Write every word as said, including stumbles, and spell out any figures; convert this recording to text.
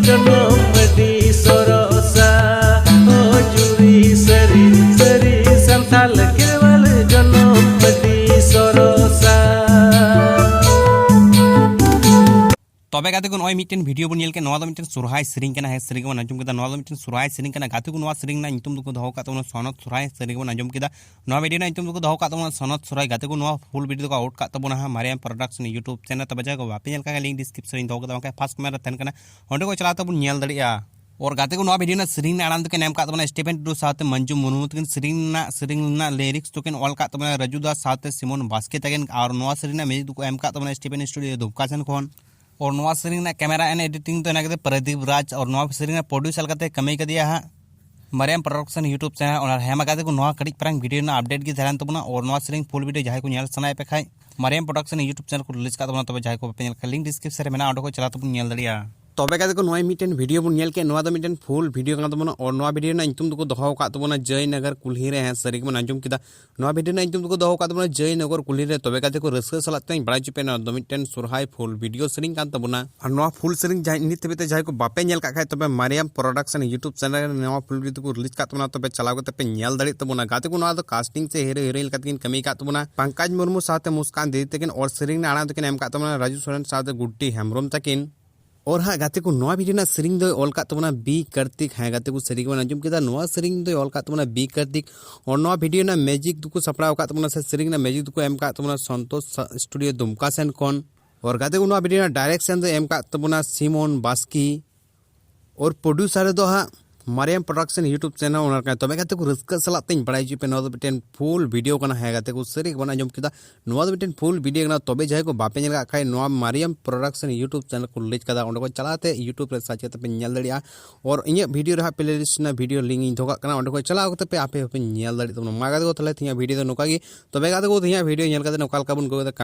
ᱡᱚᱱᱚᱢ ᱟᱹᱰᱤ ᱥᱚᱨᱚᱥᱟ, ᱚ ᱡᱩᱨᱤ ᱥᱟᱹᱨᱤ, ᱥᱟᱹᱨᱤ ᱥᱟᱱᱛᱟᱞ ᱠᱮᱨᱣᱟᱞ ᱡᱚᱱᱚᱢ ᱟᱹᱰᱤ ᱥᱚᱨᱚᱥᱟ᱾ ᱛᱚᱵᱮ ᱜᱟᱛᱮ ᱠᱚ, ᱱᱚᱜᱼᱚᱭ ᱢᱤᱫᱴᱮᱱ ᱵᱷᱤᱰᱤᱭᱳ ᱵᱚᱱ ᱧᱮᱞ ᱠᱮᱫ, ᱱᱚᱣᱟ ᱫᱚ ᱢᱤᱫᱴᱮᱱ ᱥᱚᱨᱦᱟᱭ ᱥᱮᱨᱮᱧ ᱠᱟᱱᱟ᱾ ᱦᱮᱸ, ᱥᱮᱨᱮᱧ ᱜᱮᱵᱚᱱ ᱟᱸᱡᱚᱢ ᱠᱮᱫᱟ, ᱱᱚᱣᱟ ᱫᱚ ᱢᱤᱫᱴᱮᱱ ᱥᱚᱨᱦᱟᱭ ᱥᱮᱨᱮᱧ ᱠᱟᱱᱟ᱾ ᱜᱟᱛᱮ ᱠᱚ, ᱱᱚᱣᱟ ᱥᱮᱨᱮᱧ ᱨᱮᱱᱟᱜ ᱧᱩᱛᱩᱢ ᱫᱚᱠᱚ ᱫᱚᱦᱚ ᱟᱠᱟᱫ ᱛᱟᱵᱚᱱᱟ ᱥᱚᱱᱚᱛ ᱥᱚᱨᱦᱟᱭ, ᱥᱮᱨᱮᱧ ᱜᱮᱵᱚᱱ ᱟᱸᱡᱚᱢ ᱠᱮᱫᱟ᱾ ᱱᱚᱣᱟ ᱵᱷᱤᱰᱤᱭᱳ ᱨᱮᱱᱟᱜ ᱧᱩᱛᱩᱢ ᱫᱚᱠᱚ ᱫᱚᱦᱚ ᱟᱠᱟᱫ ᱛᱟᱵᱚᱱᱟ ᱥᱚᱱᱚᱛ ᱥᱚᱨᱦᱟᱭ᱾ ᱜᱟᱛᱮ ᱠᱚ, ᱱᱚᱣᱟ ᱯᱷᱩᱞ ᱵᱷᱤᱰᱤᱭᱳ ᱫᱚᱠᱚ ᱟᱯᱞᱳᱰ ᱠᱟᱜ ᱛᱟᱵᱚᱱᱟ ᱦᱟᱸᱜ ᱢᱟᱨᱤᱭᱟᱢ ᱯᱨᱚᱰᱟᱠᱥᱚᱱ ᱭᱩᱴᱩᱵᱽ ᱪᱮᱱᱮᱞ᱾ ᱛᱚᱵᱮ ᱡᱟᱦᱟᱸᱭ ᱠᱚ ᱵᱟᱯᱮ ᱧᱮᱞ ᱠᱟᱜ ᱠᱷᱟᱱ, ᱞᱤᱝᱠ ᱰᱤᱥᱠᱨᱤᱯᱥᱚᱱ ᱨᱤᱧ ᱫᱚᱦᱚ ᱠᱟᱫᱟ, ᱵᱟᱝᱠᱷᱟᱱ ᱯᱷᱟᱥᱴ ᱠᱚᱢᱮᱱᱴ ᱨᱮ ᱛᱟᱦᱮᱱ ᱠᱟᱱᱟ, ᱚᱸᱰᱮ ᱠᱚ ᱪᱟᱞᱟᱣ ᱛᱮᱵᱚᱱ ᱧᱮᱞ ᱫᱟᱲᱮᱭᱟᱜᱼᱟ᱾ ᱟᱨ ᱜᱟᱛᱮ ᱠᱚ, ᱱᱚᱣᱟ ᱵᱷᱤᱰᱤᱭᱳ ᱨᱮᱱᱟᱜ ᱥᱮᱨᱮᱧ ᱨᱮᱱᱟᱜ ᱟᱲᱟᱝ ᱫᱚᱠᱤᱱ ᱮᱢ ᱠᱟᱜ ᱛᱟᱵᱚᱱᱟ ᱥᱴᱤᱯᱷᱮᱱ ᱴᱩᱰᱩ ᱥᱟᱶᱛᱮ ᱢᱚᱧᱡᱩ ᱢᱩᱨᱢᱩ ᱛᱟᱹᱠᱤᱱ᱾ ᱥᱮᱨᱮᱧ ᱨᱮᱱᱟᱜ, ᱥᱮᱨᱮᱧ ᱨᱮᱱᱟᱜ ᱞᱤᱨᱤᱠᱥ ᱫᱚᱠᱤᱱ ᱚᱞ ᱠᱟᱜ ᱛᱟᱵᱚᱱᱟ ᱨᱟᱡᱩ ᱫᱟ ᱥᱟᱶᱛᱮ ᱥᱤᱢᱚᱱ ᱵᱟᱥᱠᱮ ᱛᱟᱹᱠᱤᱱ᱾ ᱟᱨ ᱱᱚᱣᱟ ᱥᱮᱨᱮᱧ ᱨᱮᱱᱟᱜ ᱢᱤᱭᱩᱡᱤᱠ ᱫᱚᱠᱚ ᱮᱢ ᱠᱟᱜ ᱛᱟᱵᱚᱱᱟ ᱥᱴᱤᱯᱷᱮᱱ ᱥᱴᱩᱰᱤᱭᱳ ᱫᱩᱢᱠᱟ ᱥᱮᱱ ᱠᱷᱚᱱ᱾ ᱟᱨ ᱱᱚᱣᱟ ᱥᱮᱨᱮᱧ ᱨᱮᱱᱟᱜ ᱠᱮᱢᱮᱨᱟ ᱮᱱᱰ ᱮᱰᱤᱴᱤᱝ ᱫᱚ ᱦᱮᱱᱟᱜ ᱠᱟᱫᱟ ᱯᱨᱚᱫᱤᱯ ᱨᱟᱡᱽ᱾ ᱟᱨ ᱱᱚᱣᱟ ᱥᱮᱨᱮᱧ ᱨᱮᱱᱟᱜ ᱯᱨᱚᱰᱭᱩᱥᱟᱨ ᱠᱟᱛᱮ ᱠᱟᱹᱢᱤ ᱠᱟᱫᱮᱭᱟ ᱦᱟᱸᱜ ᱢᱟᱨᱤᱭᱟᱢ ᱯᱨᱚᱰᱟᱠᱥᱚᱱ ᱭᱩᱴᱩᱵᱽ ᱪᱮᱱᱮᱞ᱾ ᱚᱱᱟ ᱦᱮᱸ ᱢᱟ ᱜᱟᱛᱮ ᱠᱚ, ᱱᱚᱣᱟ ᱠᱟᱹᱴᱤᱡ ᱯᱟᱨᱟᱝ ᱵᱷᱤᱰᱤᱭᱳ ᱨᱮᱱᱟᱜ ᱟᱯᱰᱮᱴ ᱜᱮ ᱛᱟᱦᱮᱸ ᱞᱮᱱ ᱛᱟᱵᱚᱱᱟ᱾ ᱟᱨ ᱱᱚᱣᱟ ᱥᱮᱨᱮᱧ ᱯᱷᱩᱞ ᱵᱷᱤᱰᱤᱭᱳ ᱡᱟᱦᱟᱸᱭ ᱠᱚ ᱧᱮᱞ ᱥᱟᱱᱟᱭᱮᱫ ᱯᱮ ᱠᱷᱟᱡ, ᱢᱟᱨᱤᱭᱟᱢ ᱯᱨᱚᱰᱟᱠᱥᱚᱱ ᱭᱩᱴᱩᱵᱽ ᱪᱮᱱᱮᱞ ᱠᱚ ᱨᱤᱞᱤᱡᱽ ᱠᱟᱜ ᱛᱟᱵᱚᱱᱟ᱾ ᱛᱚᱵᱮ ᱡᱟᱦᱟᱸᱭ ᱠᱚ ᱵᱟᱯᱮ ᱧᱮᱞ ᱠᱷᱟᱡ, ᱞᱤᱝᱠ ᱰᱤᱥᱠᱨᱤᱯᱥᱚᱱ ᱨᱮ ᱢᱮᱱᱟᱜᱼᱟ, ᱚᱸᱰᱮ ᱠᱷᱚᱱ ᱪᱟᱞᱟᱣ ᱛᱮᱵᱚᱱ ᱧᱮᱞ ᱫᱟᱲᱮᱭᱟᱜᱼᱟ᱾ ᱛᱚᱵᱮ ᱜᱟᱛᱮ ᱠᱚ, ᱱᱚᱜᱼᱚᱭ ᱢᱤᱫᱴᱮᱱ ᱵᱷᱤᱰᱤᱭᱳ ᱵᱚᱱ ᱧᱮᱞ ᱠᱮᱫ, ᱱᱚᱣᱟ ᱫᱚ ᱢᱤᱫᱴᱮᱱ ᱯᱷᱩᱞ ᱵᱷᱤᱰᱤᱭᱳ ᱠᱟᱱ ᱛᱟᱵᱚᱱᱟ᱾ ᱟᱨ ᱱᱚᱣᱟ ᱵᱷᱤᱰᱤᱭᱳ ᱨᱮᱱᱟᱜ ᱧᱩᱛᱩᱢ ᱫᱚᱠᱚ ᱫᱚᱦᱚ ᱟᱠᱟᱫ ᱛᱟᱵᱚᱱᱟ ᱡᱚᱭᱱᱚᱜᱚᱨ ᱠᱩᱞᱦᱤ ᱨᱮ᱾ ᱦᱮᱸ, ᱥᱟᱹᱨᱤ ᱜᱮᱵᱚᱱ ᱟᱸᱡᱚᱢ ᱠᱮᱫᱟ, ᱱᱚᱣᱟ ᱵᱷᱤᱰᱤᱭᱳ ᱨᱮᱱᱟᱜ ᱧᱩᱛᱩᱢ ᱫᱚᱠᱚ ᱫᱚᱦᱚ ᱟᱠᱟᱫ ᱛᱟᱵᱚᱱᱟ ᱡᱚᱭᱱᱚᱜᱚᱨ ᱠᱩᱞᱦᱤ ᱨᱮ᱾ ᱛᱚᱵᱮ ᱜᱟᱛᱮ ᱠᱚ, ᱨᱟᱹᱥᱠᱟᱹ ᱥᱟᱞᱟᱜ ᱛᱮᱧ ᱵᱟᱲᱟᱭ ᱦᱚᱪᱚ ᱯᱮᱭᱟ, ᱱᱚᱣᱟ ᱫᱚ ᱢᱤᱫᱴᱮᱱ ᱥᱚᱨᱦᱟᱭ ᱯᱷᱩᱞ ᱵᱷᱤᱰᱤᱭᱳ ᱥᱮᱨᱮᱧ ᱠᱟᱱ ᱛᱟᱵᱚᱱᱟ᱾ ᱟᱨ ᱱᱚᱣᱟ ᱯᱷᱩᱞ ᱥᱮᱨᱮᱧ ᱡᱟᱦᱟᱸᱭ ᱱᱤᱛ ᱦᱟᱹᱵᱤᱡ ᱛᱮ ᱡᱟᱦᱟᱸᱭ ᱠᱚ ᱵᱟᱯᱮ ᱧᱮᱞ ᱠᱟᱜ ᱠᱷᱟᱡ, ᱛᱚᱵᱮ ᱢᱟᱨᱤᱭᱟᱢ ᱯᱨᱚᱰᱟᱠᱥᱚᱱ ᱭᱩᱴᱩᱵᱽ ᱪᱮᱱᱮᱞ ᱨᱮ ᱱᱚᱣᱟ ᱯᱷᱩᱞ ᱵᱷᱤᱰᱤᱭᱳ ᱫᱚᱠᱚ ᱨᱤᱞᱤᱡᱽ ᱠᱟᱜ ᱛᱟᱵᱚᱱᱟ, ᱛᱚᱵᱮ ᱪᱟᱞᱟᱣ ᱠᱟᱛᱮ ᱯᱮ ᱧᱮᱞ ᱫᱟᱲᱮᱭᱟᱜ ᱛᱟᱵᱚᱱᱟ᱾ ᱜᱟᱛᱮ ᱠᱚ, ᱱᱚᱣᱟ ᱫᱚ ᱠᱟᱥᱴᱤᱝ ᱥᱮ ᱦᱤᱨᱳ ᱦᱤᱨᱳᱭᱤᱱ ᱞᱮᱠᱟ ᱛᱮᱠᱤᱱ ᱠᱟᱹᱢᱤ ᱠᱟᱜ ᱛᱟᱵᱚᱱᱟ ᱯᱚᱝᱠᱚᱡᱽ ᱢᱩᱨᱢᱩ ᱥᱟᱶᱛᱮ ᱢᱩᱥᱠᱟᱱ ᱫᱤᱫᱤ ᱛᱟᱹᱠᱤᱱ᱾ ᱟᱨ ᱥᱮᱨᱮᱧ ᱨᱮᱱᱟᱜ ᱟᱲᱟᱝ ᱫᱚᱠᱤᱱ ᱮᱢ ᱠᱟᱜ ᱛᱟᱵᱚᱱᱟ ᱨᱟᱡᱩ ᱥᱚᱨᱮᱱ ᱥᱟᱶᱛᱮ ᱜᱩᱰᱰᱤ ᱦᱮᱢᱵᱨᱚᱢ ᱛᱟᱹᱠᱤᱱ᱾ ᱟᱨ ᱦᱟᱸᱜ ᱜᱟᱛᱮ ᱠᱚ, ᱱᱚᱣᱟ ᱵᱷᱤᱰᱤᱭᱳ ᱨᱮᱱᱟᱜ ᱥᱮᱨᱮᱧ ᱫᱚᱭ ᱚᱞ ᱠᱟᱜ ᱛᱟᱵᱚᱱᱟ ᱵᱤ ᱠᱟᱨᱛᱤᱠ᱾ ᱦᱮᱸ ᱜᱟᱛᱮ ᱠᱚ, ᱥᱟᱹᱨᱤ ᱜᱮᱵᱚᱱ ᱟᱸᱡᱚᱢ ᱠᱮᱫᱟ, ᱱᱚᱣᱟ ᱥᱮᱨᱮᱧ ᱫᱚᱭ ᱚᱞ ᱠᱟᱜ ᱛᱟᱵᱚᱱᱟ ᱵᱤ ᱠᱟᱨᱛᱤᱠ᱾ ᱟᱨ ᱱᱚᱣᱟ ᱵᱷᱤᱰᱤᱭᱳ ᱨᱮᱱᱟᱜ ᱢᱤᱭᱩᱡᱤᱠ ᱫᱚᱠᱚ ᱥᱟᱯᱲᱟᱣ ᱟᱠᱟᱫ ᱛᱟᱵᱚᱱᱟ ᱥᱮ ᱥᱮᱨᱮᱧ ᱨᱮᱱᱟᱜ ᱢᱤᱭᱩᱡᱤᱠ ᱫᱚᱠᱚ ᱮᱢ ᱠᱟᱜ ᱛᱟᱵᱚᱱᱟ ᱥᱚᱱᱛᱳᱥ ᱥᱟ-, ᱥᱴᱩᱰᱤᱭᱳ ᱫᱩᱢᱠᱟ ᱥᱮᱱ ᱠᱷᱚᱱ᱾ ᱟᱨ ᱜᱟᱛᱮ ᱠᱚ, ᱱᱚᱣᱟ ᱵᱷᱤᱰᱤᱭᱳ ᱨᱮᱱᱟᱜ ᱰᱟᱭᱨᱮᱠᱥᱚᱱ ᱫᱚᱭ ᱮᱢ ᱠᱟᱜ ᱛᱟᱵᱚᱱᱟ ᱥᱤᱢᱚᱱ ᱵᱟᱥᱠᱤ᱾ ᱟᱨ ᱯᱨᱚᱰᱭᱩᱥᱟᱨ ᱫᱚ ᱦᱟᱸᱜ ᱢᱟᱨᱤᱭᱟᱢ ᱯᱨᱚᱰᱟᱠᱥᱚᱱ ᱭᱩᱴᱩᱵᱽ ᱪᱮᱱᱮᱞ ᱚᱱᱟ ᱠᱟᱱᱟ᱾ ᱛᱚᱵᱮ ᱜᱟᱛᱮ ᱠᱚ, ᱨᱟᱹᱥᱠᱟᱹ ᱥᱟᱞᱟᱜ ᱛᱮᱧ ᱵᱟᱲᱟᱭ ᱦᱚᱪᱚ ᱯᱮ, ᱱᱚᱣᱟ ᱫᱚ ᱢᱤᱫᱴᱮᱱ ᱯᱷᱩᱞ ᱵᱷᱤᱰᱤᱭᱳ ᱠᱟᱱᱟ᱾ ᱦᱮᱸ ᱜᱟᱛᱮ ᱠᱚ, ᱥᱟᱹᱨᱤ ᱜᱮᱵᱚᱱ ᱟᱸᱡᱚᱢ ᱠᱮᱫᱟ, ᱱᱚᱣᱟ ᱫᱚ ᱢᱤᱫᱴᱮᱱ ᱯᱷᱩᱞ ᱵᱷᱤᱰᱤᱭᱳ ᱠᱟᱱᱟ᱾ ᱛᱚᱵᱮ ᱡᱟᱦᱟᱸᱭ ᱠᱚ ᱵᱟᱯᱮ ᱧᱮᱞ ᱠᱟᱜ ᱠᱷᱟᱡ, ᱱᱚᱣᱟ ᱢᱟᱨᱤᱭᱟᱢ ᱯᱨᱚᱰᱟᱠᱥᱚᱱ ᱭᱩᱴᱩᱵᱽ ᱪᱮᱱᱮᱞ ᱠᱚ ᱨᱤᱞᱤᱡᱽ ᱠᱟᱫᱟ, ᱚᱸᱰᱮ ᱠᱚ ᱪᱟᱞᱟᱣ ᱛᱮ ᱭᱩᱴᱩᱵᱽ ᱨᱮ ᱥᱟᱨᱪ ᱠᱟᱛᱮ ᱯᱮ ᱧᱮᱞ ᱫᱟᱲᱮᱭᱟᱜᱼᱟ᱾ ᱟᱨ ᱤᱧᱟᱹᱜ ᱵᱷᱤᱰᱤᱭᱳ ᱨᱮ ᱦᱟᱸᱜ ᱯᱞᱮ ᱞᱤᱥᱴ ᱨᱮᱱᱟᱜ ᱵᱷᱤᱰᱤᱭᱳ ᱞᱤᱝᱠ ᱤᱧ ᱫᱚᱦᱚ ᱠᱟᱜ ᱠᱟᱱᱟ, ᱚᱸᱰᱮ ᱠᱷᱚᱱ ᱪᱟᱞᱟᱣ ᱠᱟᱛᱮ ᱯᱮ ᱟᱯᱮ ᱦᱚᱸᱯᱮ ᱧᱮᱞ ᱫᱟᱲᱮᱭᱟᱜ ᱛᱟᱵᱚᱱᱟ᱾ ᱢᱟ ᱜᱟᱛᱮ ᱠᱚ, ᱛᱟᱦᱚᱞᱮ ᱛᱮᱦᱮᱧᱟᱜ ᱵᱷᱤᱰᱤᱭᱳ ᱫᱚ ᱱᱚᱝᱠᱟ ᱜᱮ᱾ ᱛᱚᱵᱮ ᱜᱟᱛᱮ ᱠᱚ, ᱛᱮᱦᱮᱧᱟᱜ ᱵᱷᱤᱰᱤᱭᱳ ᱧᱮᱞ ᱠᱟᱛᱮ ᱚᱠᱟ ᱞᱮᱠᱟ ᱵᱚᱱ ᱟᱹᱭᱠᱟᱹᱣ ᱠᱮᱫᱟ,